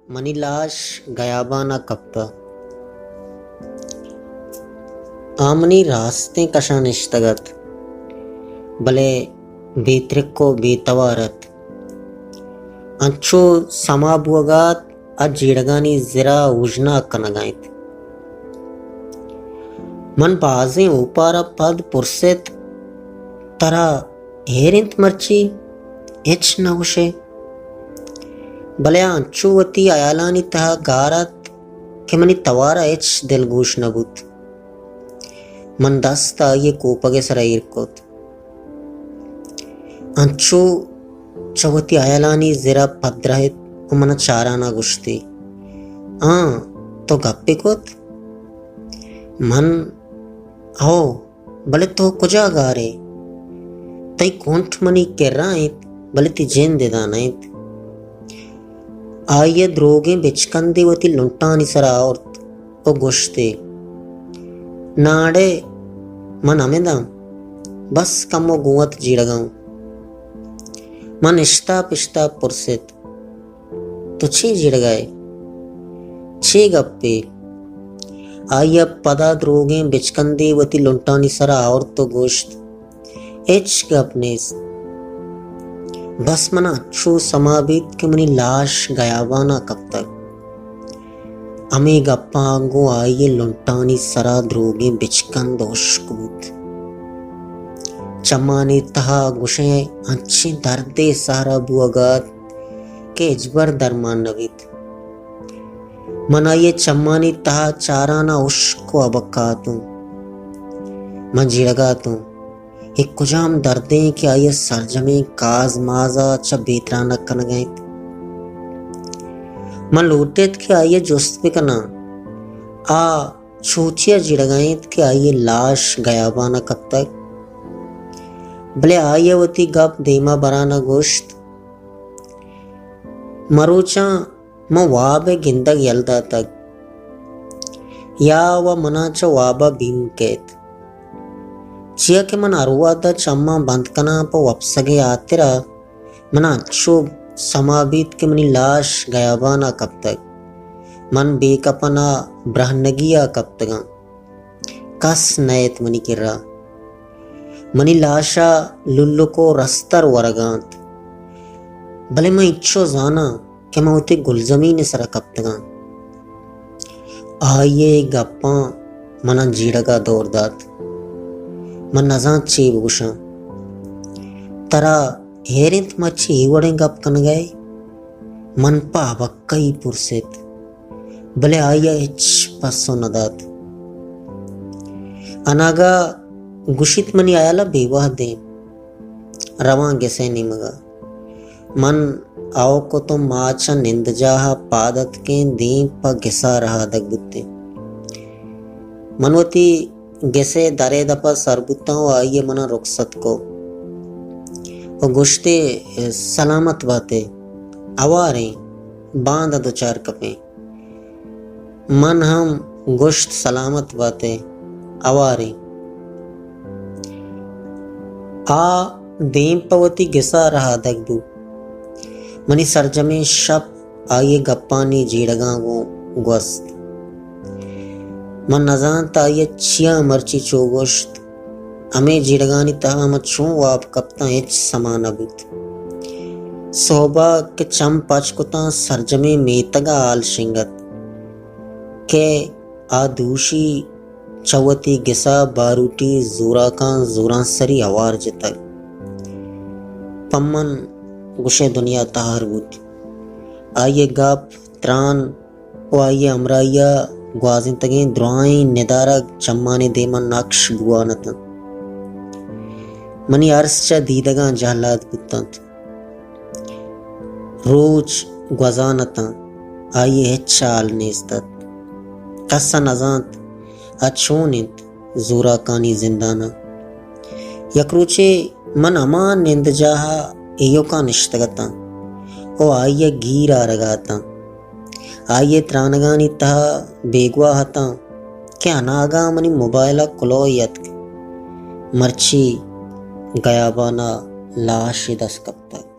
منی لاش گیابان ءَ کپتہ۔ آ منی راستیں کش ءَ نشتگ ات، بلے بے ترک ءُ بے توار ات۔ انچو سما بوگ ءَ ات، آ جیڑگانی زر ءَ اوژناگ کنگ ءَ انت۔ من بازیں اوپار ءَ پد پرست، ترا ہیر انت مرچی ہچ نہ گوش ئے؟ بلے آ انچو وتی ہیالانی تہا گار ات کہ منی توار ءَ ہچ دلگوش نہ بوت۔ من دست آئی ءِ کوپگ ءِ سرا ایر کت۔ انچو چہ وتی ہیالانی زر ءَ پدرہت ءُ من ءَ چاران ءَ گوشتی، آں، تو گپے کت؟ من، ہو، بلے تو کجا گار ئے؟ تئی کنٹ منی کرا انت، بلے تئی جند ادا نہ انت۔ آئی ءَ دروگیں بچکندے وتی لنٹانی سرا آورت ءُ گوشت ئے، ناڑے من ہمداں، بس کمو گوں وت جیڑگ ءَ اوں۔ من اشتاپ اشتاپ پرست، تو چے جیڑگ ءَ ئے؟ چے گپے؟ آئی ءَ پدا دروگیں بچکندے وتی لنٹانی سرا آورت ءُ گوشت، ہچ گپ نیست۔ بس من ءَ انچو سما بیت کہ منی لاش گیابان ءَ کپتگ۔ ہمے گپاں گوں آئی ءِ لنٹانی سرا دروگیں بچکند ہشک بوت۔ چمانی تہا گوشئے انچیں دردے سہرا بوگ ءَ ات کہ ہچبر درمان نہ بیت۔ من آئی ءِ چمانی تہا چاران ءَ ہشک ءُ ہبکہ اتوں۔ من جیڑگ ءَ اتوں۔ اے کجام دردے انت کہ آئی ءِ سرجمیں کاز ماز ءَ چہ بے ترانگ کنگ ءَ انت؟ من لوٹ ایت کہ آئی ءَ جست بہ کناں، آ چوچی ءَ جیڑگ ءَ انت کہ آئی ءِ لاش گیابان ءَ کپتگ؟ بلے آئی ءَ وتی گپ دیما بران ءَ گوشت، مروچاں من واب ءِ گندگ یل داتگ، یا و من ءَ چہ واب ءَ بیم کیت۔ چیا کہ من ہر وہد ءَ چماں بند کناں پہ وپسگ ءِ ہاترا، من ءَ انچو سما بیت کہ منی لاش گیابان ءَ کپتگ۔ من بے کپن ءُ برہنگی ءَ کپتگاں۔ کس نئیت منی کرا۔ منی لاش ءَ للک ءُ رستر ورگ ءَ انت۔ بلے من انچو زاناں کہ من وتی گلزمین ءِ سرا کپتگاں۔ آئی ءِ گپاں من ءَ جیڑگ ءَ دور دات۔ من نزانت چے بگوشاں۔ ترا ہیر انت مرچی اے وڑیں گپ کنگ ءَ ئے؟ من پہ ہبکہی پرست، بلے آئی ءَ ہچ پسو نہ دات۔ اناگہ گوشیت، منی ہیال ءَ بے وہد ایں، رواں گس ءِ نیمگ ءَ۔ من آؤکت ءُ ماچ ءَ نندجاہ ءَ پاد اتکیں، دیم پہ گس ءَ رہادگ بوتیں۔ من وتی گس ءِ در ءِ دپ ءَ سر بوتاں ءُ آئی ءَ من ءَ رخصت کو ءُ گوشت ئے، سلامت بات ئے، ہواریں، باندا دوچار کپیں۔ من ہم گوشت، سلامت بات ئے، ہواریں۔ آ دیم پہ وتی گس ءَ رہادگ بوت۔ منی سرجمیں شپ آئی ءِ گپانی جیڑگاں گوں گوست۔ من نزانت آئی ءَ چیا مرچی چو گوشت۔ ہمے جیڑگانی تہا من چون واب کپتاں، ہچ سما نہ بوت۔ سہب ءَ کہ چم پچ کتاں، سرجمیں میتگ ءَ ہال شنگ ات کہ آ دوشی چہ وتی گس ءَ باروٹی زوراکاں زورانسری ہوار جتگ۔ پہ من گوشئے دنیا تہار بوت۔ آئی ءِ گپ، تران ءُ آئی ءِ ہمراہی ءَ گوازینتگیں درائیں ندارگ چمانی دیم ءَ نکش بوان اتنت۔ منی ارس چہ دیدگاں جہلاد بوتنت۔ روچ گوزان اتاں، آئی ءِ ہچ ہال نیست ات۔ کس ءَ نزانت آ چون انت زوراکانی زندان ءَ۔ یک روچے من ہما نندجاہ ءَ ایوکا نشتگ اتاں ءُ آئی ءَ گیر آرگ ءَ اتاں۔ آئی ءِ ترانگانی تہا بیگواہ اتاں کہ اناگاں منی موبائل ءَ کلوہے اتک، مرچی گیابان ءَ لاشے دست کپتگ۔